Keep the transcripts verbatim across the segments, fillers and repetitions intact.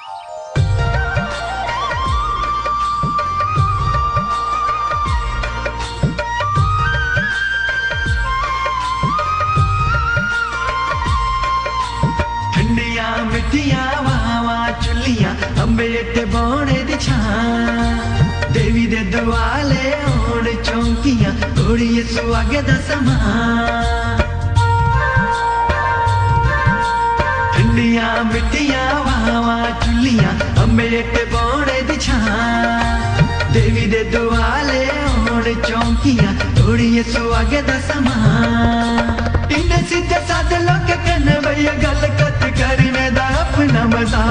ठंडियां मिट्ठियां हवावां चुल्लियां, अम्बे ते बौने दी छां। देवी दे दुआले होन चौंकियां, घोड़िये सुहागे दा समां। ठंडियां मिट्ठियां हवावां चुल्लियां, अम्बे ते बौने दी छां। देवी दे दुआले होन चौंकियां, घोड़िये सुहागे दा समां। इन्ने सिद्धे सादे लोकें कन्नै भैया गल्ल कत्थ करने दा अपना मजा।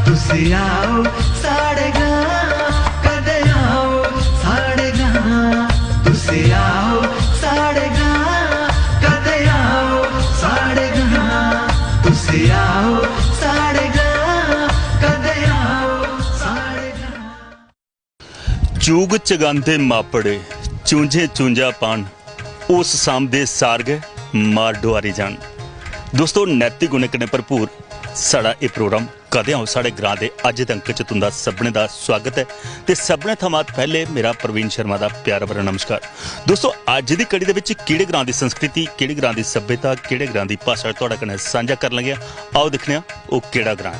तुस आओ साढ़े ग्रां, कदे आओ साढ़े ग्रां। तुस आओ साढ़े ग्रां, कदे आओ साढ़े ग्रां। तुस आओ साढ़े ग्रां, कदे आओ साढ़े ग्रां। चूग चगांदे मापड़े, चूंझे चूंझा पान, उस सांभदे सार गै मार डुआरी जान। दोस्तो, नैतिक गुणें कन्नै भरपूर साढ़ा एह् प्रोग्राम कदें आओ साढ़े ग्रां दे अज्ज दे अंक च तुं'दा सभनें दा सुआगत ऐ। ते सभनें थमां पैह्ले मेरा प्रवीण शर्मा दा प्यारा भरा नमस्कार। दोस्तो, अज्ज दी कड़ी दे बिच केह्ड़े ग्रां दी संस्कृति, केह्ड़े ग्रां दी सभ्यता, केह्ड़े ग्रां दी भाशा थुआढ़े कन्नै सांझा करन लगे आं। आओ दिक्खने आं ओह् केह्ड़ा ग्रां ऐ।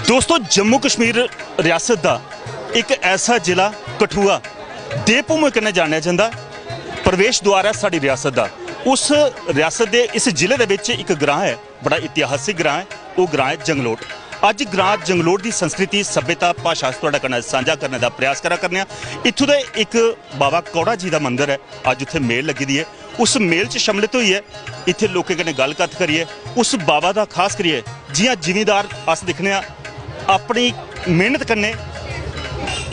दोस्तो, जम्मू कश्मीर रियासत दा इक ऐसा जिला कठुआ देवभूमि कन्नै जानेआ जंदा, प्रवेश द्वार ऐ साढ़ी रियासत दा। उस रियासत दे इस जिले दे बिच इक ग्रां ऐ, बड़ा इतिहासिक ग्रां ऐ, ओह् ग्रां ऐ जंगलोट। अज्ज ग्रां जंगलोट दी संस्कृति, सभ्यता, भाशा अस थुआढ़े कन्नै सांझा करने दा प्रयास करा करने आं। इत्थूं दे इक बाबा कौड़ा जी दा मंदर ऐ, अज्ज उत्थै मेल लग्गी दी ऐ। उस मेल च सम्मिलित होइयै इत्थै लोकें कन्नै गल्ल कत्थ करियै उस बाबा दा, खास करियै जि'यां जिमींदार अस दिक्खने आं अपनी मेहनत कन्नै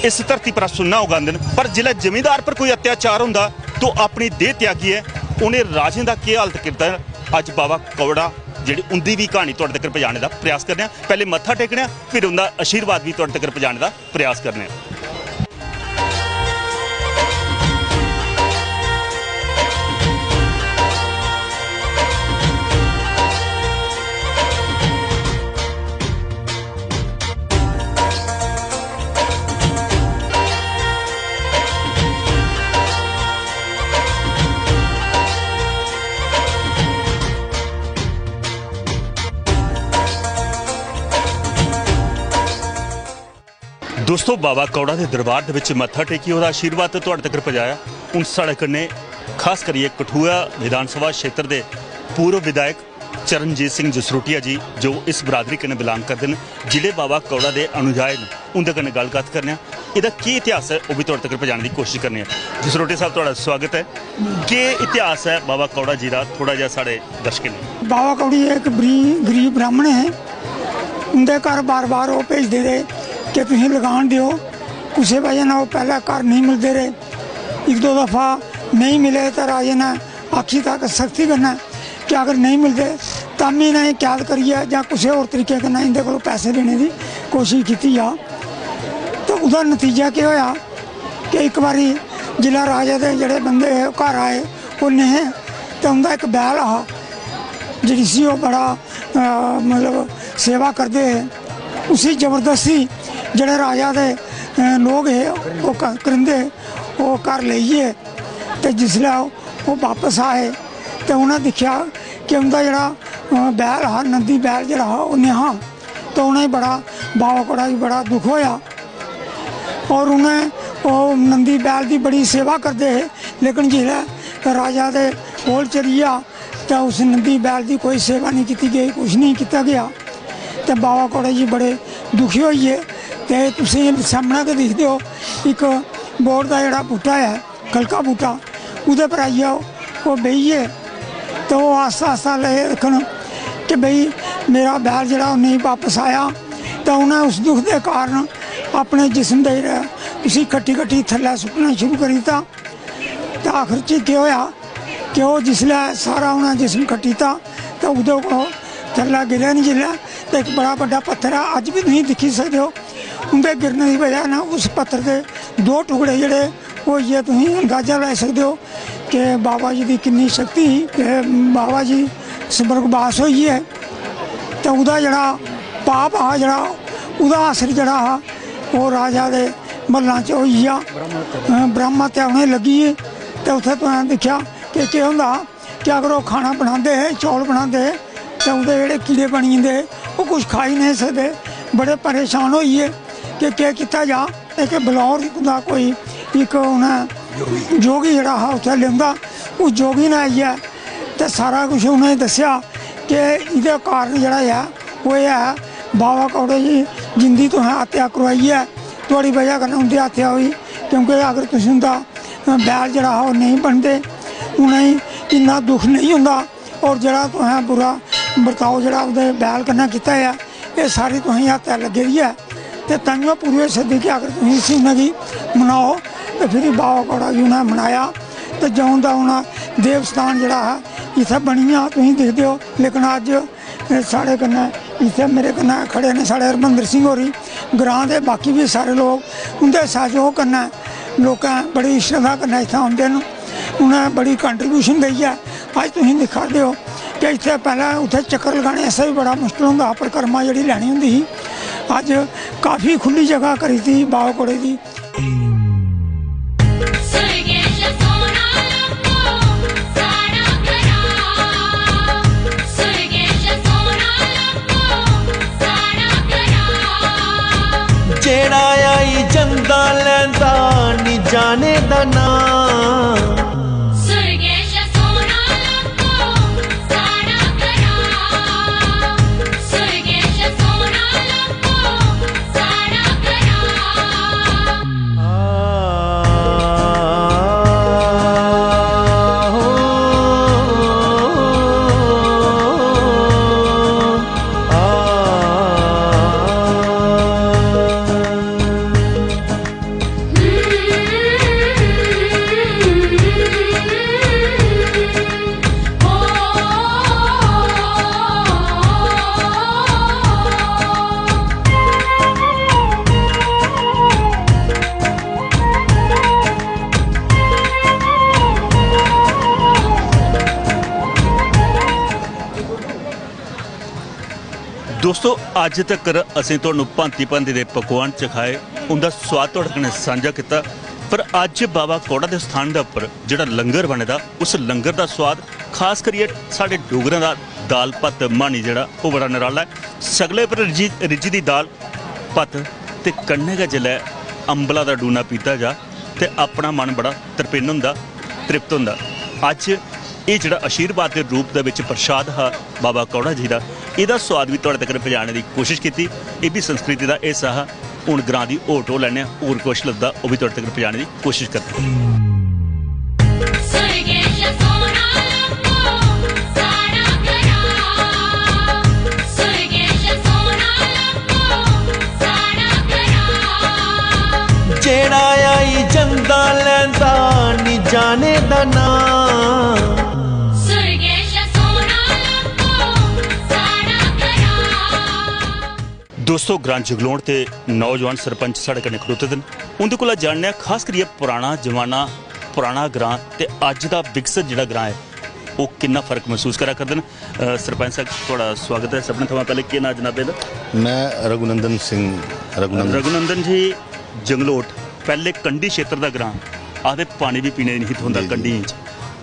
इस धरती पर अस सुन्ना उगांदे न, पर जिसलै जिमींदार पर कोई अत्याचार होंदा तो अपनी देह त्यागियै उ'नें राजें दा केह् हालत करदा ऐ, अज्ज बाबा कौड़ा जेह्ड़ी उं'दी बी क्हानी थुआढ़े तगर पजाने दा प्रयास करने आं। पैह्ले मत्था टेकने आं, फिर उं'दा आशीर्वाद बी थुआढ़े तगर पजाने दा प्रयास करने आं। दोस्तो, बाबा कौड़ा दे दरबार दे विच मत्था टेकी, ओह्दा आशीर्वाद ते तुहाड़े तगर पजाया। हून साढ़े कन्नै खास करियै कठुआ विधानसभा क्षेत्र दे पूर्व विधायक चरणजीत सिंह जसरोटिया जी, जो इस बरादरी कन्नै belong करदे न, जि'ले बाबा कौड़ा दे अनुयायी न, उं'दे कन्नै गल्ल कत्थ करने आं। एह्दा केह् इतिहास ऐ, ओह् बी तुहाड़े तगर पजाने दी कोशश करने आं। जसरोटिया साहब, तुहाड़ा स्वागत ऐ। केह् इतिहास ऐ बाबा कौड़ा जी दा, थोह्ड़ा जेहा साढ़े दर्शकें लेई? बाबा कौड़ी इक बरी-, गरीब ब्राह्मण हे। उं'दे घर बार-बार ओह् भेजदे रेह् कि तुसीं लगान देओ। कुसै वजह नै ओह् पैह्लें घर नेईं मिलदे रेह्। इक दो दफा नेईं मिले ते राजे ने आखी तक सख्ती कन्नै कि अगर नेईं मिलदे तां बी इ'नें कैद करियै जां कुसै होर तरीके कन्नै इं'दे कोलों पैसे लेने दी कोशश कीती जा। ते ओह्दा नतीजा केह् होएआ कि इक बारी जिसलै राजा दे जेह्ड़े बंदे हे ओह् घर आए, ओह् नेहे, ते उं'दा इक बैल हा जिसी ओह् बड़ा, अ, मतलब सेवा करदे हे। उसी जबरदस्ती जेह्ड़े राजा दे, अ, लोक हे ओह् क-, करिंदे हे, ओह् घर लेई गे। ते जिसलै ओह्, ओह् बापस आए ते उ'नें दिक्खेआ कि उं'दा जेह्ड़ा, अ, बैल हा, नंदी बैल जेह्ड़ा हा, ओह् नेहा। ते उ'नेंगी बड़ा, बाबा कौड़ा गी बड़ा दुख होएआ। और उ'नें, ओह् नंदी बैल दी बड़ी सेवा करदे हे, लेकिन जिसलै राजा दे कोल चली गेआ ते उस नंदी बैल दी कोई सेवा नेईं कीती गेई, कुछ नेईं कीता गेआ। ते बाबा कौड़ा जी बड़े दुखी होई गे। ते तुसें सामनै गै दिखदे ओ, इक बोड़ दा जेह्ड़ा बूह्टा ऐ, गलका बूह्टा, ओह्दे पर आई जाओ। ओह् बेही गे ते ओह् आस्ता आस्ता लगे दिक्खन कि भई मेरा बैल जेह्ड़ा ओह् नेईं बापस आया। तां उ'नें उस दुख दे कारण अपने जिस्म दे जेह्ड़ा उसी कट्टी कट्टी थल्लै सुट्टना शुरू करी दित्ता। ते आखर च केह् होआ कि ओह् जिसलै सारा उ'नें जिस्म कट्टी दित्ता ते उ'दे कोल थल्लै गिरे न जिसलै, ते इक बड़ा बड्डा पत्थर ऐ, अज्ज बी तुसीं दिक्खी सकदे ओ। उं'दे गिरने दी बजह कन्नै उस पत्थर दे दो टुकड़े जेह्ड़े होई गे, तुसीं अंदाजा लाई सकदे ओ कि बाबा जी दी किन्नी शक्ति ही। ते बाबा जी स्वर्गवास होई गे, ते ओह्दा जेह्ड़ा पाप हा, जेह्ड़ा ओह्दा असर जेह्ड़ा हा, ओह् राजा दे मल्लां च होई गेआ। अ, ब्रह्म हत्या उ'नें लग्गी गेई। ते उत्थें तुसें दिक्खेआ कि केह् होंदा हा कि अगर ओह् खाना बनांदे हे, चौल बनांदे हे, ते ओह्दे जेह्ड़े कीड़े बनी जंदे हे, ओह् कुछ खाई नेईं सकदे। बड़े परेशान होई गे कि केह् कीता जा। इक बलौर दा कोई इक उ'नें जोगी जेह्ड़ा हा उत्थै लेआंदा। उस जोगी ने आइयै ते सारा कुछ उ'नें दस्सेआ कि एह्दे कारण जेह्ड़ा ऐ ओह् एह् ऐ, बाबा कौड़े जी जिंदी तुसें हत्या करोआई ऐ, थुआढ़ी बजह कन्नै उं'दी हत्या होई, क्योंकि अगर तुस उं'दा बैल जेह्ड़ा हा ओह् नेईं बनदे, उ'नेंगी इन्ना दुख नेईं होंदा। और जेह्ड़ा तुसें बुरा बर्ताव जेह्ड़ा ओह्दे बैल कन्नै कीता ऐ, एह् सारी तुसेंगी हत्या लग्गी दी ऐ। ते ताइयों पूरी होई सकदी कि अगर तुसीं इसी उ'नेंगी मनाओ ते फिर बाबा कौड़ा गी उ'नें मनाया। ते जदूं दा उ'नें देव स्थान जेह्ड़ा हा इत्थै बनी गेआ, तुसीं दिखदे ओ। लेकिन अज्ज एह् साढ़े कन्नै, इत्थै मेरे कन्नै खड़े न साढ़े हरमंदर सिंह होरी, ग्रांऽ दे बाकी बी सारे लोक, उं'दे सैह्योग कन्नै लोकें बड़ी श्रद्धा कन्नै इत्थै औंदे न। उ'नें बड़ी कंट्रीब्यूशन देइयै अज्ज तुसीं दिक्खा दे ओ कि इत्थै पैह्लें उत्थै चक्कर लगाने आस्तै बी बड़ा मुश्कल होंदा हा, परिक्रमा जेह्ड़ी लैनी होंदी ही। अज्ज काफी खु'ल्ली जगह करी दित्ती बाबा कौड़े दी। सुरगेश सोना लब्भो साढ़ा घरा, सुरगेश सोना लब्भो साढ़ा घरा। जेह्ड़ा आई जंदा लैंदा नी जाने दा नां। सुरगेश सोना लब्भो साढ़ा घरा, सुरगेश सोना लब्भो साढ़ा घरा। दोस्तो, अज्ज तक्कर असें तुहानू भांति-भांति दे पकवान चखाए, उं'दा सोआद तुहाड़े कन्नै सांझा कीता, पर अज्ज बाबा कौड़ा दे स्थान दे उप्पर जेह्ड़ा लंगर बने दा, उस लंगर दा सोआद खास करियै साढ़े डोगरें दा दाल भत्त माह्नी जेह्ड़ा, ओह् बड़ा नराला ऐ। सगले पर रिज्जी, रिज्जी दी दाल भत्त ते कन्नै गै जेल्लै अम्बला दा डूना पीता जा ते अपना मन बड़ा तरपिन्न होंदा, तृप्त होंदा। अज्ज एह् जेह्ड़ा आशीर्वाद दे रूप दे बिच प्रसाद हा बाबा कौड़ा जी दा, एह्दा सोआद बी तुआढ़े तगर पजाने दी कोशश कीती। एह् बी संस्कृति दा हिस्सा हा। हून ग्रां दी होर टोह् लैने आं, होर कुछ लभदा ओह् बी तुआढ़े तगर पजाने दी कोशश करदे आं। सुरगेश सोना लब्भो साढ़ा घरा, सुरगेश सोना लब्भो साढ़ा घरा। जेह्ड़ा आई जंदा लैंदा नी जाने दा नां। सुरगेश सोना लब्भो साढ़ा घरा। दोस्तो, ग्रां जगलोट दे नौजवान सरपंच साढ़े कन्नै खड़ोते दे न। उं'दे कोला जानने आं खास करियै पराना जमाना, पराना ग्रां ते अज्ज दा विकसत जेह्ड़ा ग्रां ऐ, ओह् किन्ना फर्क मसूस करा करदे न। अ, सरपंच साहब, थुआढ़ा स्वागत ऐ। सभनें थमां पैह्लें केह् नांऽ जनाबे दा? मैं रघुनंदन सिंह, रघुनंदन। रघुनंदन जी, जंगलोट पैह्ले कंढी क्षेत्र दा ग्रां, आखदे पानी बी पीने गी नहीं थ्होंदा जी, जी। कंढियें च।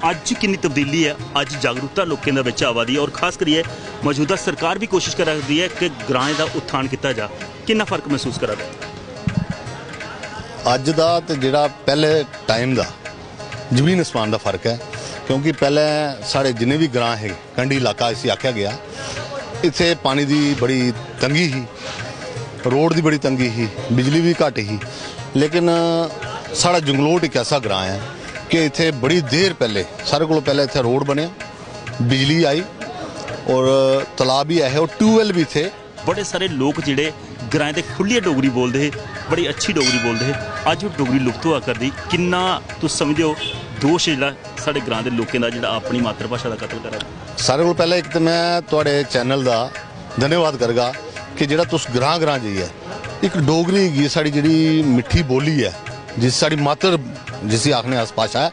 अज्ज किन्नी तब्दीली ऐ, अज्ज जागरूकता लोकें दे बिच आवा दी ऐ और खास करियै मौजूदा सरकार बी कोशिश करा करदी ऐ कि ग्राएं दा उत्थान कीता जा। किन्ना फर्क मसूस करा दे? अज्ज दा ते जेह्ड़ा पैह्ले टाइम दा जमीन असमान दा फर्क ऐ, क्योंकि पैह्लें साढ़े जिन्ने बी ग्रां हे, कंढी इलाका इसी आखेआ गेआ, इत्थै पानी दी बड़ी तंगी ही, रोड दी बड़ी तंगी ही, बिजली बी घट्ट ही, लेकिन साढ़ा जंगलोट इक ऐसा ग्रां ऐ कि इत्थै बड़ी देर पैह्ले, सारे कोला पैह्ले इत्थै रोड बनेआ, बिजली आई और तलाऽ बी ऐ हे और ट्यूबवैल बी इत्थै। बड़े सारे लोक जेह्ड़े ग्राएं ते खु'ल्लियै डोगरी बोलदे हे, बड़ी अच्छी डोगरी बोलदे हे। अज्ज ओह् डोगरी लुप्त होआ करदी। किन्ना तुस समझदे ओ दोश ऐ जेह्ड़ा साढ़े ग्रां दे लोकें दा, जेह्ड़ा अपनी मातृभाशा दा कत्ल करा दा? सारें कोला पैह्लें इक ते में थुआढ़े चैनल दा धन्यवाद करगा कि जेह्ड़ा तुस ग्रां ग्रां जाइयै इक डोगरी गी, साढ़ी जेह्ड़ी मिट्ठी बोल्ली ऐ, जिस साढ़ी मातर जिसी आखने अस भाशा ऐ,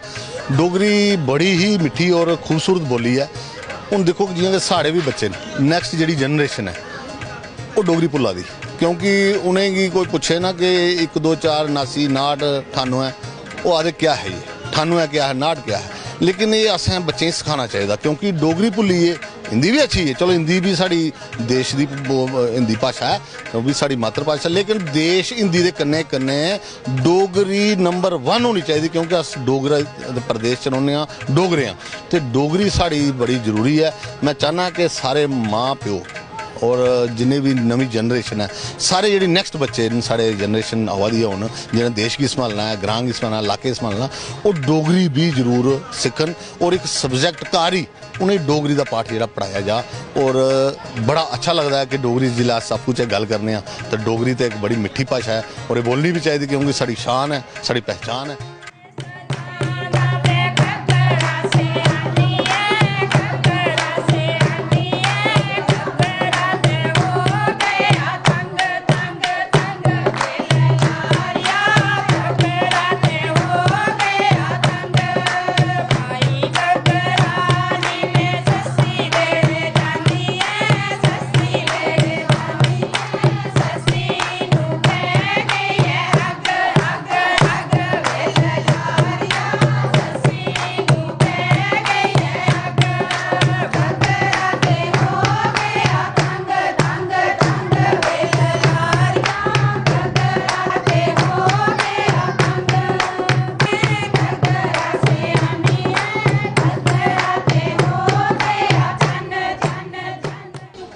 डोगरी बड़ी ही मिट्ठी और खूबसूरत बोल्ली ऐ। हून दिक्खो कि जि'यां कि साढ़े बी बच्चे न, नैक्सट जेह्ड़ी जनरेशन ऐ, ओह् डोगरी भुल्ला दी, क्योंकि उ'नेंगी कोई पुच्छे ना कि इक दो चार नासी नाट ठानुऐ, ओह् आखदे क्या है ये, ठानुऐ क्या है, नाट क्या है। लेकिन एह् असें बच्चें गी सखाना चाहिदा, क्योंकि डोगरी भुल्लियै, हिंदी बी अच्छी है, चलो हिंदी बी साढ़ी देश दी बो-, हिंदी भाशा ऐ, ओह् बी साढ़ी मातृभाशा, लेकिन देश हिंदी दे कन्नै कन्नै डोगरी नंबर वन होनी चाहिदी, क्योंकि अस डोगरा प्रदेश च रौह्ने आं, डोगरे आं, ते डोगरी साढ़ी बड़ी जरूरी ऐ। में चाह्न्नां कि सारे मां प्यो और जिन्ने बी नमीं जनरेशन ऐ, सारे जेह्ड़े नैक्सट बच्चे न, साढ़े जनरेशन आवा दी ऐ हून, जि'नें देश गी सम्हालना ऐ, ग्रां गी सम्हालना, इलाके गी सम्हालना, ओह् डोगरी बी जरूर सिक्खन और इक सब्जैक्ट घर ही उ'नेंगी डोगरी दा पाठ जेह्ड़ा पढ़ाया जा। और बड़ा अच्छा लगदा ऐ कि डोगरी च जिसलै अस आपूं च गल्ल करने आं, ते डोगरी ते इक बड़ी मिट्ठी भाशा ऐ और एह् बोलनी बी चाहिदी, क्योंकि साढ़ी शान ऐ, साढ़ी पहचान ऐ।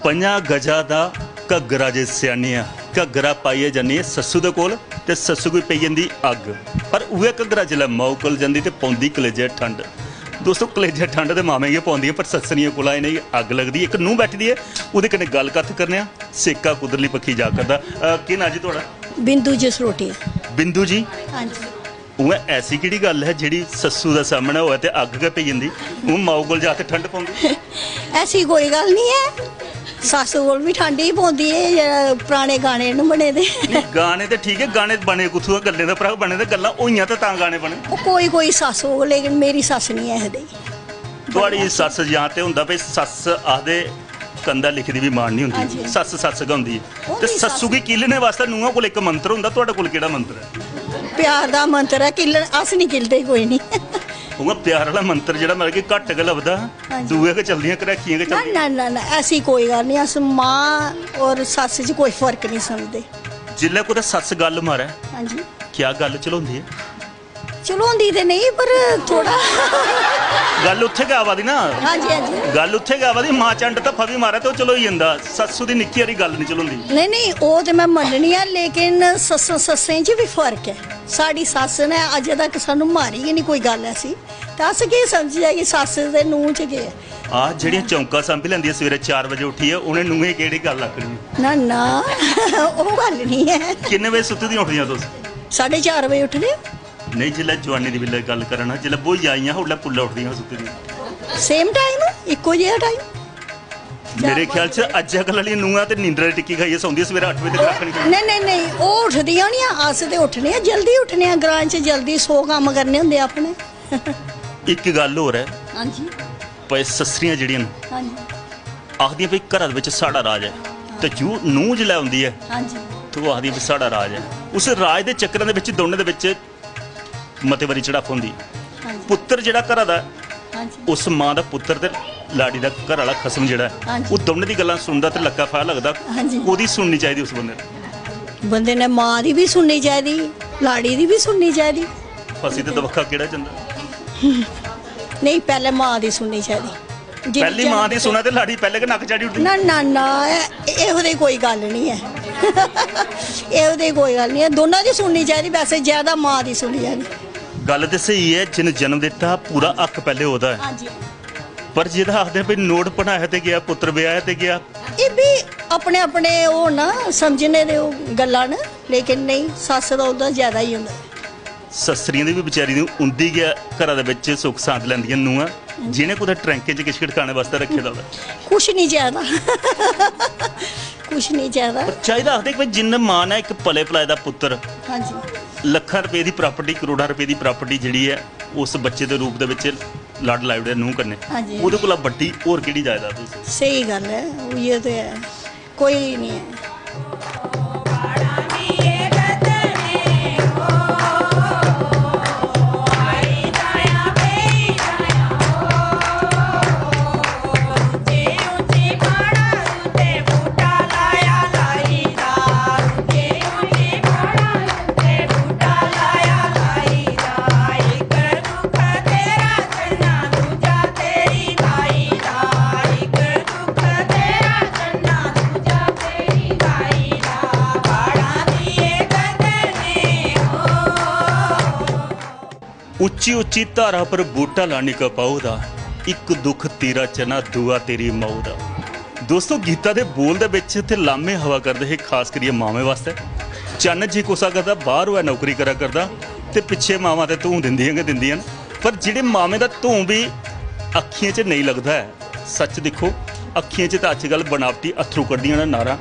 पंजां गजा दा घग्गरा जे स्यानिया, घग्गरा पाइयै जन्नी ऐ सस्सू दे कोल ते सस्सू गी पेई जंदी अग्ग। पर उ'ऐ घग्गरा जिसलै माऊ कोल जंदी ते पौंदी कलेजे ठंड। दोस्तो, कलेजे ठंड ते मामें गी पौंदी ऐ, पर सस्सनियें कोला इ'नेंगी अग्ग लगदी। इक नूंह् बैठी दी ऐ, ओह्दे कन्नै गल्ल कत्थ करने आं। सेका कुद्धरली बक्खी जा करदा। अ, केह् नांऽ जी थुआढ़ा? बिंदु जसरोटिया। बिंदु जी, हां जी। उ'आं ऐसी केह्ड़ी गल्ल ऐ जेह्ड़ी सस्सू दे सामनै होऐ ते अग्ग गै पेई जंदी? हून माऊ कोल जा ते ठंड पौंदी। ऐसी कोई गल्ल निं ऐ, सस्स कोल बी ठंड ही पौंदी ऐ, जेह्ड़ा पराने गाने न बने दे। नेईं, गाने ते ठीक ऐ, गाने बने कुत्थुआं? गल्लें दा भ्राऽ बने ते गल्लां होइयां ते तां गाने बने। ओह् कोई कोई सस्स होग, लेकिन मेरी सस्स निं ऐ एह् देही। थुआढ़ी सस्स जां ते होंदा भई सस्स आखदे कंधा लिखी दी बी मां निं होंदी, हां जी। सस्स सस्स गै होंदी ऐ। ओह् ते निं सस्सू सस्स गी किल्लने बास्तै नूंहा कोल इक मंत्र होंदा, थुआढ़े कोल केह्ड़ा मंत्र ऐ? प्यार दा मंत्र ऐ, किल्लन अस निं किल्लदे कोई निं। उ'आं प्यार आह्ला मंत्र जेह्ड़ा मतलब कि घट्ट गै लभदा, हां जी। दूए गै चलदियां घरैखियां गै ना, चलदियां। ना, ना, ना, ऐसी कोई गल्ल निं, अस मां और सस्स च कोई फर्क निं समझदे। जिसलै कुतै सस्स गल्ल मारै, हां जी। क्या गल्ल चलोंदी ऐ? चलोंदी ते नेईं, पर थोह्ड़ा गल्ल उत्थै गै आवा दी ना। हां जी, हां जी। गल्ल उत्थै गै आवा दी, मां चंड धफ्फा बी मारै ते ओह् चलोई जंदा। सस्सू दी निक्की हारी गल्ल निं चलोंदी। नेईं, नेईं, ओह् ते में मन्ननी आं, लेकिन सस्सें, सस्सें च बी फर्क ऐ। साढ़ी सस्स ने अजें तक सानूं मारी गै निं कोई गल्ल ऐसी, ते अस केह् समझचै कि सस्स ते नूंह् च केह् ऐ? आह, जेह्ड़ियां चौंका सांभी लैंदियां सवेरै चार बजे उट्ठियै, उ'नें नूंहें केह्ड़ी गल्ल आखनी? ना, ना, ओह् गल्ल निं ऐ। किन्ने बजे सुत्ती दियां उठदियां तुस? साढ़े चार बजे उठदे। नेईं, जिसलै जवानी दी बेल्लै गल्ल करा ना, जिसलै ब्होइयै आइयां हा, उसलै पुल्लै उठदियां हा सुत्ती दियां। सेम टाइम, इक्को जेहा टाइम। मेरे ख्याल च अज्जकल आह्लियां नूंहां ते नींदरा दी टिक्की खाइयै सौंदियां, सवेरै अट्ठ बजे तक कक्ख निं खाइयां। नेईं, नेईं, नेईं, ओह् उठदियां निं, अस ते उट्ठने आं, जल्दी उट्ठने आं, ग्रां च जल्दी सौ कम्म करने होंदे अपने। इक गल्ल होर ऐ, हां जी। भाई सस्सरियां जेह्ड़ियां न, हां जी। आखदियां भाई घरा दे बिच साढ़ा राज ऐ, ते जू नूंह् जिसलै औंदी ऐ, हां जी। ते ओह् आखदियां भाई साढ़ा राज ऐ। उस राज दे चक्करें दे बिच, दौनें दे बिच मते बारी झड़प होंदी। हां जी। पुत्तर जेह्ड़ा घरा दा, हां जी। उस मां दा पुत्तर ते लाड़ी दा घर आह्ला खसम जेह्ड़ा ऐ, हां जी। ओह् दौनें दी गल्लां सुनदा ते लक्का फाह् लगदा। हां जी। ओह्दी सुननी चाहिदी उस बंदे ने। बंदे ने मां दी बी सुननी चाहिदी, लाड़ी दी बी सुननी चाहिदी। फसी ते दबक्खा केह्ड़ा जंदा? नेईं, पैह्लें मां दी सुननी चाहिदी। जिन्नी पैह्ली मां दी सुना ते लाड़ी पैह्लें गै नक्क चाढ़ी ओड़दी। ना, ना, ना, एह्, एह्, एह् कोई गल्ल निं ऐ। एह् कोई गल्ल निं ऐ, दोनों दी सुननी चाहिदी, वैसे ज्यादा मां दी सुननी चाहिदी। गल्ल ते स्हेई ऐ, जिन्न जन्म दित्ता पूरा हक्क पैह्लें ओह्दा ऐ। हां जी। पर जेह्दा आखदे भई नोट बनाया ते गेआ, पुत्तर ब्याहेआ ते गेआ। एह् बी अपने अपने ओह् ना समझने दे ओह् गल्लां न, लेकिन नेईं, सस्स दा ओह्दा ज्यादा ही होंदा। सस्सरियां दी बी बचारी दी उं'दी गै घरा दे बिच सुख सांत लैंदियां नूंहां, जि'नें कुतै ट्रैंकें च किश खड़काने वास्तै रक्खे दा होऐ। कुछ नहीं चाहिदा। कुछ नहीं चाहिदा। पर चाहिदा आखदे कि भाई जिन्न मां ने इक पले पलाए दा पुत्तर, हाँ जी। लक्खां रपेऽ दी प्रापर्टी, करोड़ां रपेऽ दी प्रापर्टी जेह्ड़ी ऐ, उस बच्चे दे रूप दे बिच लड़ लाई ओड़ेआ नूंह् कन्नै, हाँ जी। ओह्दे कोला बड्डी होर केह्ड़ी जायदाद होई सकदी? स्हेई गल्ल ऐ, उ'ऐ ते ऐ, कोई निं ऐ। उच्ची उच्ची धारा पर बूटा लानी कपाऊ दा, इक दुख तेरा चना, दुआ तेरी माऊ दा। दोस्तो, गीता दे बोल दे बिच ते लामे हवा करदे हे, खास करियै मावें वास्तै। चन्न जे कुसा कदा बाहर होऐ नौकरी करा करदा, ते पिच्छे मावां ते धूं दिंदियां गै दिंदियां न, पर जेह्ड़े मावें दा धूं बी अक्खियें च नेईं लगदा ऐ, सच्च दिक्खो, अक्खियें च ते अज्जकल बनावटी अत्थरू कड्ढदियां न नारां,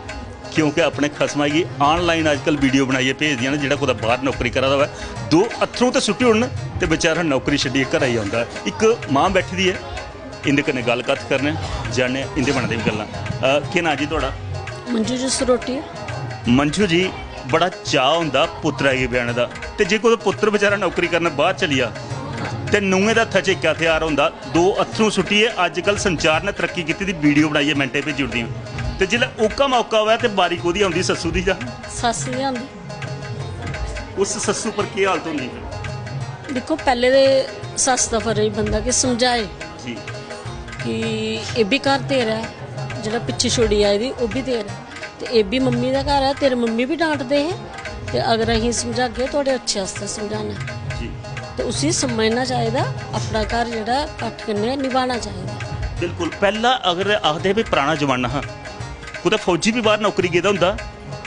क्योंकि अपने खसमा गी online अज्जकल वीडियो बनाइयै भेजदियां न, जेह्ड़ा कुतै बाहर नौकरी करा दा होऐ, दो अत्थरू ते सुट्टी ओड़न ते बेचारा नौकरी छड्डियै घरै गी औंदा ऐ। इक मां बैठी दी ऐ, इं'दे कन्नै गल्ल कत्थ करने आं, जानने आं इं'दे मनै दी बी गल्लां। अ, केह् नांऽ जी थुआढ़ा? मंजू जी सरोटिया। मंजू जी, बड़ा चाऽ होंदा पुत्तरै गी ब्याह्ने दा, ते जे कुतै पुत्तर बेचारा नौकरी करन बाहर चली जा, ते नूहें दे हत्था च इक्कै हथेआर होंदा, दो अत्थरूं सुट्टियै। अज्जकल संचार ने तरक्की कीती दी, वीडियो बनाइयै मिंटें भेजी ओड़दियां। ते जिसलै ओह्का मौका होऐ ते बारी कोह्दी औंदी, सस्सू दी जां? सस्स दी औंदी। उस सस्सू पर केह् हालत होंदी फिर? दिक्खो, पैह्ले ते सस्स दा फर्ज बनदा कि समझाए जी। कि एह् बी घर तेरा ऐ, जेह्ड़ा पिच्छे छोड़ी आई दी, ओह् बी तेरा ऐ। ते एह् बी मम्मी दा घर ऐ, तेरे मम्मी बी डांटदे हे। ते अगर असीं समझागे, थुआढ़े अच्छे आस्तै समझाना ऐ। जी। ते उसी समझना चाहिदा, अपना घर जेह्ड़ा कट्ठ कन्नै नभाना चाहिदा। बिल्कुल। पैह्ला अगर आखदे भी पराना जमाना हा, कुतै फौजी बी बाहर नौकरी गेदा होंदा,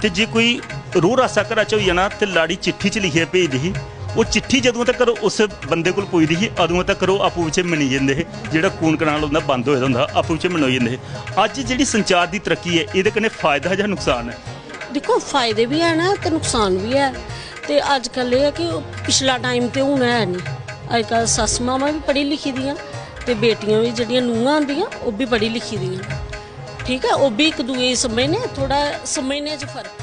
ते जे कोई रोह रासा घरा च होई जाना, ते लाड़ी चिट्ठी च लिखियै भेजदी ही। ओह् चिट्ठी जदुआं तक्कर उस बंदे कोल पुजदी ही, अदुआं तक्कर ओह् आपूं बिच्चें मनी जंदे हे। जेह्ड़ा खून कनाल होंदा, बंद होए दा होंदा हा, आपूं बिच्चें मनोई जंदे हे। अज्ज जेह्ड़ी संचार दी तरक्की ऐ, एह्दे कन्नै फायदा जां नुकसान ऐ? दिक्खो, फायदे बी हैन ते नुकसान बी ऐ। ते अज्जकल एह् ऐ कि पिछला टाइम ते हून है निं। अज्जकल सस्स मावां बी पढ़ी लिखी दियां ते बेटियां बी, जेह्ड़ियां नूहां होंदियां, ओह् बी पढ़ी लिखी दियां। ठीक ऐ, ओह् बी इक दूए गी समझने, थोह्ड़ा समझने च फर्क।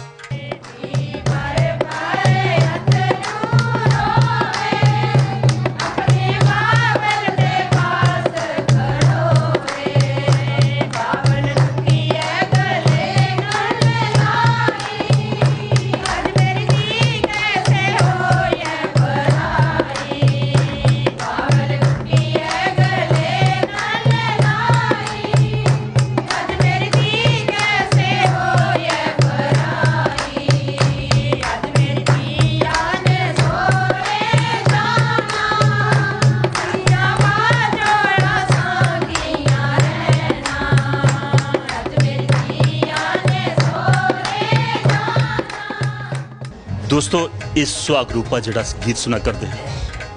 दोस्तों, इस सुहाग रूपा जेह्ड़ा अस गीत सुना करदे हे,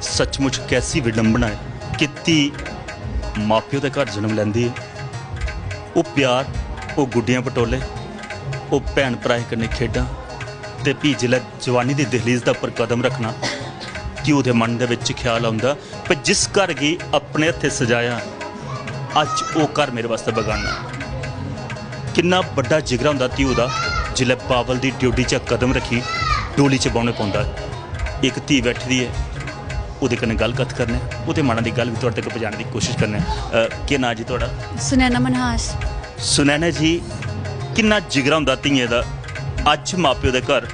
सचमुच कैसी विडंबना ऐ कि धी मां प्यो दे घर जन्म लैंदी ऐ। ओह् प्यार, ओह् गुड्डियां पटोले, ओह् भैन भ्राएं कन्नै खेढां, ते फ्ही जिसलै जवानी दी दहलीज दे उप्पर कदम रक्खना, ध्यू दे मन दे बिच ख्याल औंदा, पर जिस घर गी अपने हत्थें सजाया, अज्ज ओह् घर मेरे वास्तै बगाना। किन्ना बड्डा जिगरा होंदा ध्यू दा, जिसलै बाबल दी ड्योढ़ी चा कदम रक्खी डोली च बौह्ने पौंदा। इक धी बैठी दी ऐ, ओह्दे कन्नै गल्ल कत्थ करने आं, ओह्दे मनै दी गल्ल बी थुआढ़े तक पजाने दी कोशश करने आं। अ, केह् नांऽ जी थुआढ़ा? सुनैना मनहास। सुनैना जी, किन्ना जिगरा होंदा धियें दा, अज्ज मां प्यो दे घर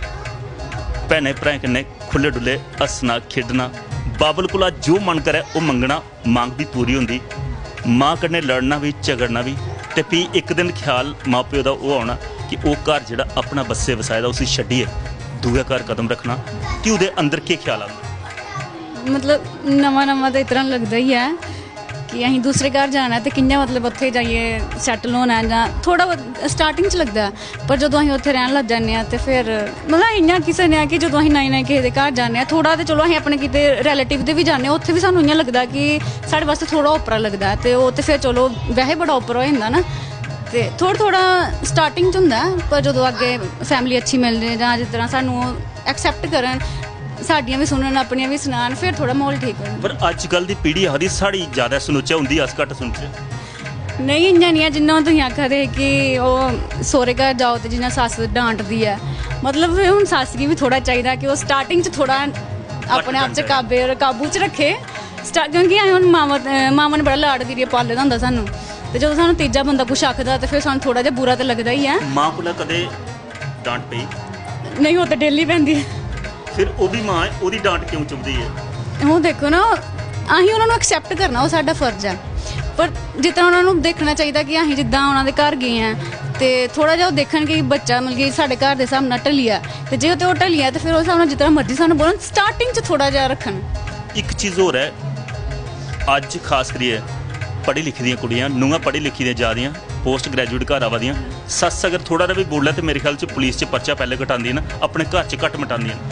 भैनें भ्राएं कन्नै खु'ल्ले डु'ल्ले हस्सना खेढना, बाबल कोला जो मन करै ओह् मंगना, मंग बी पूरी होंदी। मां कन्नै लड़ना बी, झगड़ना बी, ते फ्ही इक दिन ख्याल मां प्यो दा ओह् औना कि ओह् घर जेह्ड़ा अपना बस्से बसाए दा, उसी छड्डियै दूए घर कदम रक्खना, कि ओह्दे अंदर केह् ख्याल औंदा? मतलब, नमां नमां ते इस तरह लगदा ही ऐ कि असें दूसरे घर जाना ऐ ते कि'यां, मतलब, उत्थै जाइयै सैटल होना ऐ, जां थोह्ड़ा बहुत स्टार्टिंग च लगदा ऐ, पर जदूं असें उत्थै रैह्न लग जन्ने आं ते फिर, मतलब, इ'यां आक्खी सकने आं कि जदूं असें नमें नमें किसे दे घर जाने आं, थोह्ड़ा ते चलो असें अपने किते रिलेटिव दे बी जाने आं, उत्थै बी सानूं इ'यां लगदा कि साढ़े बास्तै थोह्ड़ा ओपरा लगदा ऐ, ते ओह् ते फिर चलो वैसे बड़ा ओपरा होई जंदा ना। ते थोह्ड़ा थोह्ड़ा स्टार्टिंग च होंदा ऐ, पर जदूं अग्गें फैमिली अच्छी मिलने जां जिस तरह सानूं एक्सेप्ट करन, साडियां बी सुनन, अपनियां बी सनान, फिर थोह्ड़ा म्हौल ठीक होंदा। पर अज्जकल दी पीढ़ी आखदी साढ़ी ज्यादा सुनचै, उं'दी अस घट्ट सुनचै। नेईं, इ'यां निं ऐ। जि'यां हून तुसीं आखा दे हे कि ओह् सौह्रे घर जाओ ते जि'यां सस्स डांटदी ऐ, मतलब, हून सस्स गी बी थोह्ड़ा चाहिदा कि ओह् स्टार्टिंग च थोह्ड़ा अपने आप च काबे काबू च रक्खे। स्टा- क्योंकि असें हून मामा, मामा ने बड़ा लाड करियै पाले दा होंदा सानूं, ते जदूं सानूं तीजा बंदा कुछ आखदा ते फिर सानूं थोह्ड़ा जेहा बुरा ते लगदा ही ऐ। मां कोला कदें डांट पेई? नेईं, ओह् ते डेली पैंदी ऐ। फिर ओह् बी मां ऐ, ओह्दी डांट क्यों चुभदी ऐ? ओह् देखो ना, असें उ'नें गी एक्सेप्ट करना, ओह् साढ़ा फर्ज ऐ। पर जिस तरह उ'नें गी दिक्खना चाहिदा कि असें जिद्दां उ'नें दे घर गे आं, ते थोह्ड़ा जेहा ओह् दिक्खन कि बच्चा, मतलब कि, साढ़े घर दे स्हाब नाल ढली जा, ते जे ते ओह् ढली जा ते फिर ओह् स्हाब नाल जिस तरह मर्जी सानूं बोलन, स्टार्टिंग च थोह्ड़ा जेहा रक्खन। इक चीज होर ऐ, अज्ज खास करियै पढ़ी लिखी दियां कुड़ियां, नूंहां पढ़ी लिखी दियां जा दियां, पोस्ट ग्रेजुएट घर आवा दियां, सस्स अगर थोह्ड़ा हारा बी बोलै ते मेरे ख्याल च पुलिस च पर्चा पैह्लें कटांदियां न, अपने घर च घट्ट मटांदियां न।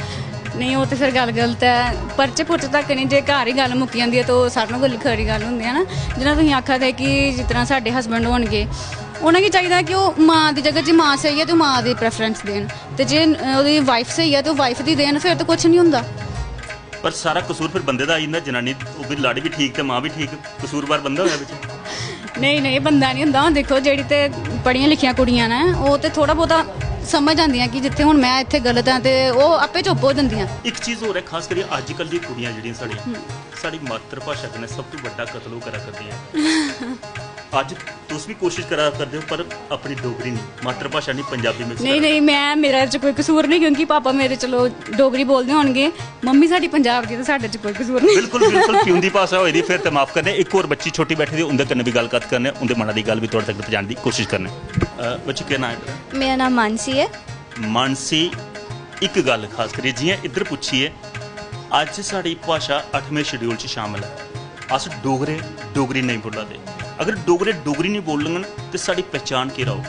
नेईं, ओह् ते फिर गल्ल गलत ऐ। पर्चे पुर्चे तक नेईं, जे घर ही गल्ल मुक्की जंदी ऐ ते ओह् सारें कोला खरी गल्ल होंदी ऐ ना। जि'यां तुसीं आखा दे कि जिस तरह साढ़े हस्बैंड होन गे, उ'नेंगी चाहिदा कि ओह् मां दी जगह जे मां स्हेई ऐ ते ओह् मां दी प्रेफरेंस देन, ते जे ओह्दी वाइफ स्हेई ऐ ते ओह् वाइफ दी देन, फिर ते कुछ निं होंदा। पर सारा कसूर फिर बंदे दा आई जंदा, जनानी, ओह् बी, लाड़ी बी ठीक ते मां बी ठीक, कसूरवार बंदा होया बिच। नेईं, नेईं, बंदा निं होंदा। हून दिक्खो, जेह्ड़ी ते पढ़ियां लिखियां कुड़ियां न, ओह् ते थोह्ड़ा बहुता समझ आंदियां कि जित्थै हून में इत्थै गलत आं, ते ओह् आपे चुप्प हो जंदियां। इक चीज होर ऐ, खास करियै अज्जकल दी कुड़ियां जेह्ड़ियां साढ़ियां, हम्म। साढ़ी मातृ भाशा कन्नै सब तों बड्डा कत्ल ओह् करा करदियां। अज्ज तुस बी कोशिश करा करदे ओ, पर अपनी डोगरी नहीं, मातृभाषा नहीं, पंजाबी mix नहीं, करा नहीं, मैं, मेरा च कोई कसूर नहीं, क्योंकि पापा मेरे, चलो, डोगरी बोलदे होनगे, मम्मी साढ़ी पंजाब दी, ते साढ़े च कोई कसूर नहीं। बिल्कुल, बिल्कुल, प्यूं दी भाशा होई दी, फिर ते माफ करने। इक होर बच्ची छोटी बैठी दी, उं'दे कन्नै बी गल्ल कत्थ करने, उं'दे मना दी गल्ल बी थुआढ़े तक पजाने दी कोशिश करने। अ, बच्ची, केह् नांऽ ऐ तेरा? मेरा नांऽ मानसी ऐ। मानसी, इक गल्ल खास करियै जि'यां इद्धर पुच्छी ऐ, अज्ज साढ़ी भाशा अठमें schedule च शामिल ऐ, अस डोगरे डोगरी नेईं बोल्ला दे। अगर डोगरे डोगरी नेईं बोलङन ते साढ़ी पहचान केह् रौह्ग?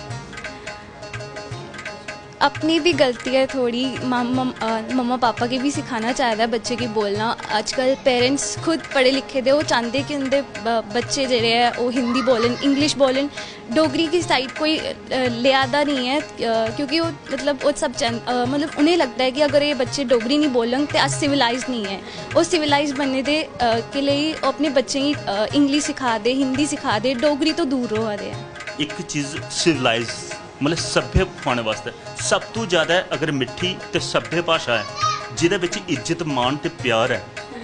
अपनी बी गलती ऐ थोह्ड़ी, मम-, मम-, अ, मम्मा पापा गी बी सखाना चाहिदा बच्चे गी बोलना। अजकल पेरेंट्स खुद पढ़े लिखे दे, ओह् चांह्दे कि उं'दे ब-, बच्चे जेह्ड़े ऐ ओह् हिंदी बोलन, इंग्लिश बोलन, डोगरी गी साइड कोई, अ, लेआ दा निं ऐ, अ, क्योंकि ओह्, मतलब, ओह् सब चैन-, अ, मतलब, उ'नें लगदा ऐ कि अगर एह् बच्चे डोगरी निं बोलन ते अस सिविलाइज निं ऐ। ओह् सिविलाइज बनने दे, अ, के लेई ओह् अपने बच्चें गी, अ, इंग्लिश सिखा दे, हिंदी सिखा दे, डोगरी तो दूर र'वा दे ऐ। इक चीज सिविलाइज, मतलब, सभ्य पाने बास्तै सब तों ज्यादा अगर मिट्ठी ते सभ्य भाशा ऐ, जेह्दे बिच इज्जत, मान ते प्यार ऐ,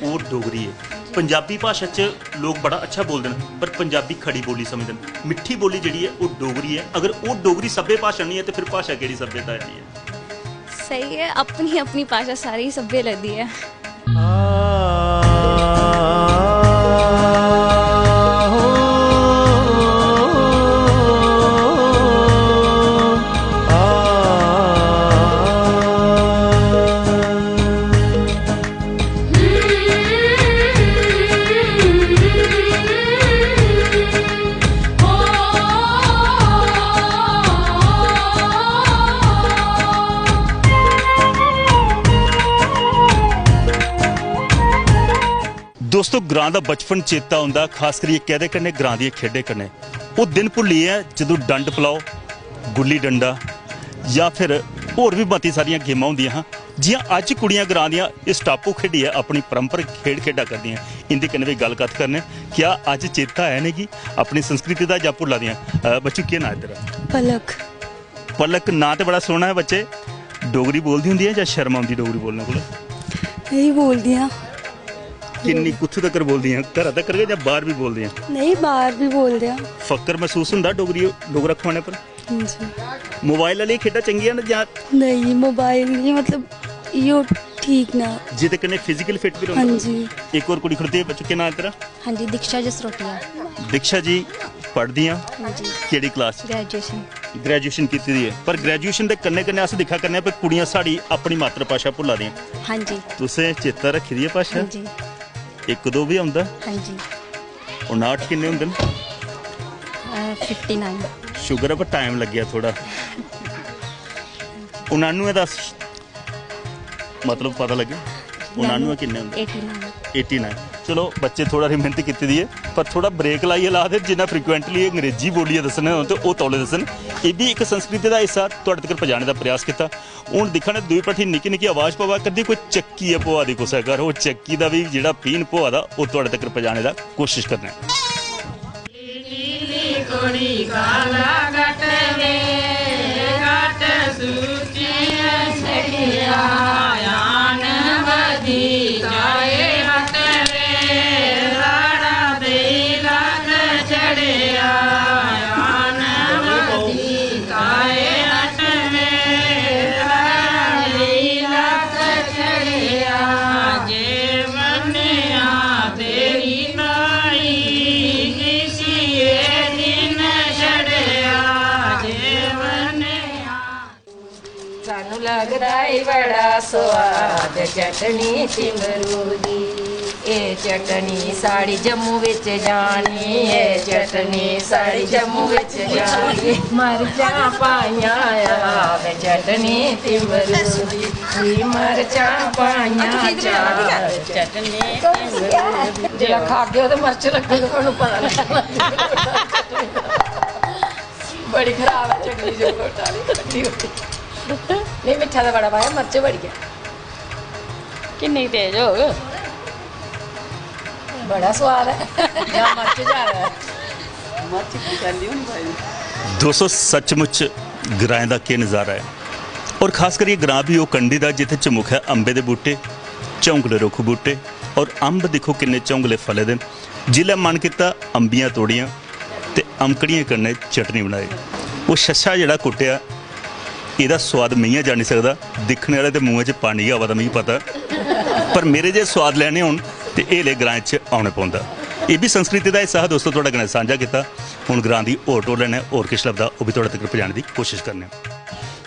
ओह् डोगरी ऐ। पंजाबी भाशा च लोक बड़ा अच्छा बोलदे न, पर पंजाबी खड़ी बोली समझदे न। मिट्ठी बोली जेह्ड़ी ऐ, ओह् डोगरी ऐ। अगर ओह् डोगरी सभ्य भाशा निं ऐ, ते फिर भाशा केह्ड़ी सभ्यता ऐ? स्हेई ऐ, अपनी, अपनी भाशा सारें गी सभ्य लगदी ऐ। दोस्तो, ग्रां दा बचपन चेता औंदा, खास करियै कैह्दे कन्नै? ग्रां दियें खेढें कन्नै। ओह् दिन भुल्लियै जदूं डंड पलाओ, गुल्ली डंडा जां फिर होर बी मती सारियां गेमां होंदियां हां। जि'यां अज्ज कुड़ियां ग्रां दियां इस टापू खेढियै अपनी परंपरिक खेढ खेढा करदियां, इं'दे कन्नै बी गल्ल कत्थ करने। क्या अज्ज चेता ऐ इ'नेंगी अपनी संस्कृति दा जां भुल्ला दियां? अ, बच्चू, केह् नांऽ इद्धर? पलक। पलक, नांऽ ते बड़ा सोह्ना ऐ बच्चे। डोगरी बोलदी होंदी ऐ जां शर्म औंदी डोगरी बोलने कोला? नेईं, बोलदियां। किन्नी, कुत्थूं तक्कर बोलदियां? घरा तक्कर गै जां बाह्र बी बोलदियां? नेईं, बाह्र बी बोलदे आ। फक्कर मसूस होंदा डोगरी, डोगरा खोआने पर? हां जी। मोबाइल आह्लियां खेढां चंगियां न जां? नेईं, मोबाइल निं, मतलब, इ'यो ठीक न। जेह्दे कन्नै फिजिकल फिट बी रौंह्दा। हां जी। इक होर कुड़ी खड़ोती ऐ, बच्चो, केह् नांऽ ऐ तेरा? हां जी, दीक्षा जसरोटिया। दीक्षा जी पढ़दियां? हां जी। केह्ड़ी क्लास? ग्रेजुएशन। ग्रेजुएशन कीती दी ऐ, पर ग्रेजुएशन दे कन्नै कन्नै अस दिक्खा करने आं कि कुड़ियां साढ़ी अपनी मातृ भाशा भुल्ला दियां। हां जी। तुसें चेता रक्खी दी ऐ भाशा? हां जी। इक दो बी औंदा? हां जी। उनाहठ किन्ने होंदे न? Fifty nine. शुगर ऐ, पर टाइम लग्गेआ थोड़ा। उनानुए दा स- मतलब पता लग्गेआ? उनानुए किन्ने होंदे? Eighty nine. Eighty nine. चलो, बच्चे थोड़ा हारी मेहनत कीती दी ऐ, पर थोड़ा ब्रेक लाइयै ला दे। जिन्ना फ्रीक्वेंटली अंग्रेजी बोलियै दस्सने होन ते ओह् तौले दस्सन। एह् बी इक संस्कृति दा हिस्सा, थुआढ़े तगर पजाने दा प्रयास कीता। हून दिक्खा ने, दूई भट्ठी निक्की निक्की आवाज पवा करदी, कोई चक्की ऐ पवा दी कुसै घर, ओह् चक्की दा बी जेह्ड़ा पीन पवा दा, ओह् थुआढ़े तगर पजाने दा कोशिश करने आं। नीली कोड़ी काला गट वे, गट सूची छड़िया, आन बदी काए हट वे, लाड़ा दे लग छड़िया, आन बदी काए हट वे, लाड़ा दे लग छड़िया, जे मन्नेआ तेरी ताई, किसिए दिन छड़िया, जे मन्नेआ। सानू लगदा ਈ ਬੜਾ ਸਵਾਦ ਚਟਣੀ ਤਿੰਬਰੂ ਦੀ। ਇਹ ਚਟਣੀ ਸਾੜੀ ਜੰਮੂ ਵਿੱਚ ਜਾਣੀ, ਇਹ ਚਟਣੀ ਸਾੜੀ ਜੰਮੂ ਵਿੱਚ ਜਾਣੀ। ਮਰਚਾਂ ਪਾਈਆਂ ਆ ਵੇ ਚਟਣੀ ਤਿੰਬਰੂ ਦੀ, ਕੀ ਮਰਚਾਂ ਪਾਈਆਂ ਚਾਰ ਚਟਣੀ। ਜਿਹੜਾ ਖਾ ਗਿਆ ਉਹਦੇ ਮਰਚ ਲੱਗੇ, ਤੁਹਾਨੂੰ ਪਤਾ ਨਹੀਂ। ਬੜੀ ਖਰਾਬ ਹੈ ਚਟਨੀ, ਜੋ ਖੱਟੀ ਹੋਈ। ਨਹੀਂ, ਮਿੱਠਾ ਤਾਂ ਬੜਾ ਪਾਇਆ, ਮਿਰਚ ਬੜੀ ਹੈ। ਕਿੰਨੀ ਤੇਜ਼ ਹੋ। ਬੜਾ ਸਵਾਦ ਹੈ, ਜਾਂ ਮਿਰਚ ਜ਼ਿਆਦਾ ਹੈ। दोस्तों, सचमुच ग्राएं दा केह् नज़ारा ऐ। और खास करियै ग्रां बी ओह् कंढी दा, जित्थै चमुखै अंबे दे बूह्टे, झौंकले रुक्ख बूह्टे, और अंब दिक्खो किन्ने झौंकले फले दे न। जिसलै मन कीता, अंबियां तोड़ियां ते अंकड़ियें कन्नै चटनी बनाई। ओह् छच्छा जेह्ड़ा कुट्टेआ, एह्दा सोआद में गै जानी सकदा। दिक्खने आह्ले दे मुंहै च पानी गै आवा दा, मिगी पता। पर मेरे जे सोआद लैने होन, ते एह् ले ग्राएं च औने पौंदा। एह् बी संस्कृति दा हिस्सा हा दोस्तो, थुआढ़े कन्नै सांझा कीता। हून ग्रां दी होर टोर लैने, होर किश लभदा, ओह् बी थुआढ़े तगर पजाने दी कोशिश करने आं।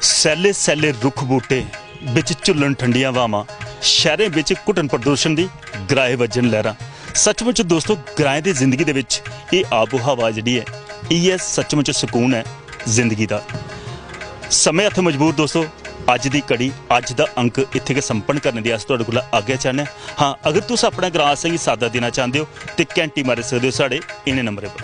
सैल्ले सैल्ले रुक्ख बूह्टे, बिच झुल्लन ठंडियां ब्हामां, शैह्रें बिच घुटन प्रदूषण दी, ग्राए बज्जन लैह्रां। सचमुच दोस्तो, ग्राएं दी जिंदगी दे बिच एह् आबो हवा जेह्ड़ी ऐ, इ'यै सचमुच सकून ऐ जिंदगी दा। समें हत्थ मजबूर दोस्तो, अज्ज दी कड़ी, अज्ज दा अंक इत्थै गै संपन्न करने दी अस थुआढ़े कोला आज्ञा चाह्न्ने आं। हां, अगर तुस अपने ग्रां असेंगी साद्दा देना चांह्दे ओ ते घैंटी मारी सकदे ओ साढ़े इ'नें नंबरें पर।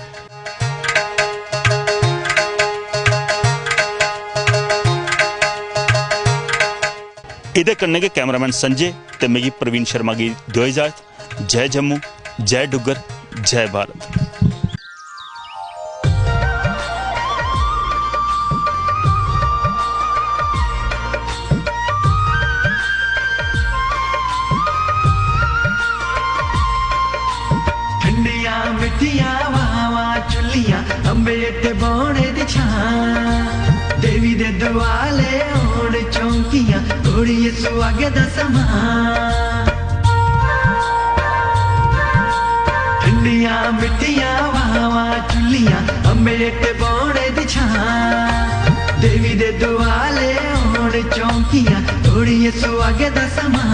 एह्दे कन्नै गै कैमरामैन संजय ते मिगी प्रवीण शर्मा गी देओ इजाजत। जय जम्मू, जय डुग्गर, जय भारत। ठंडियां मिट्ठियां हवावां चुल्लियां, अंबे ते बौने दी छां। देवी दे दुआले होन चौंकियां, घोड़िए सुहागे दा समां। ठंडियां मिट्ठियां हवावां चुल्लियां, अंबे ते बौने दी छां। देवी दे दुआले होन चौंकियां, घोड़िए सुहागे दा समां।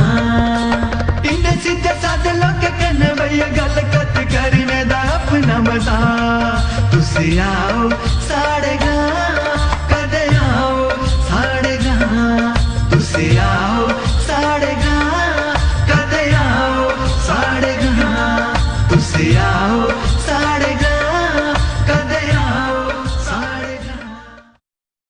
इन्ने सिद्धे सादे लोकें कन्नै भैया गल्ल कत्थ करने दा अपना मजा। तुस आओ साढ़े ग्रां।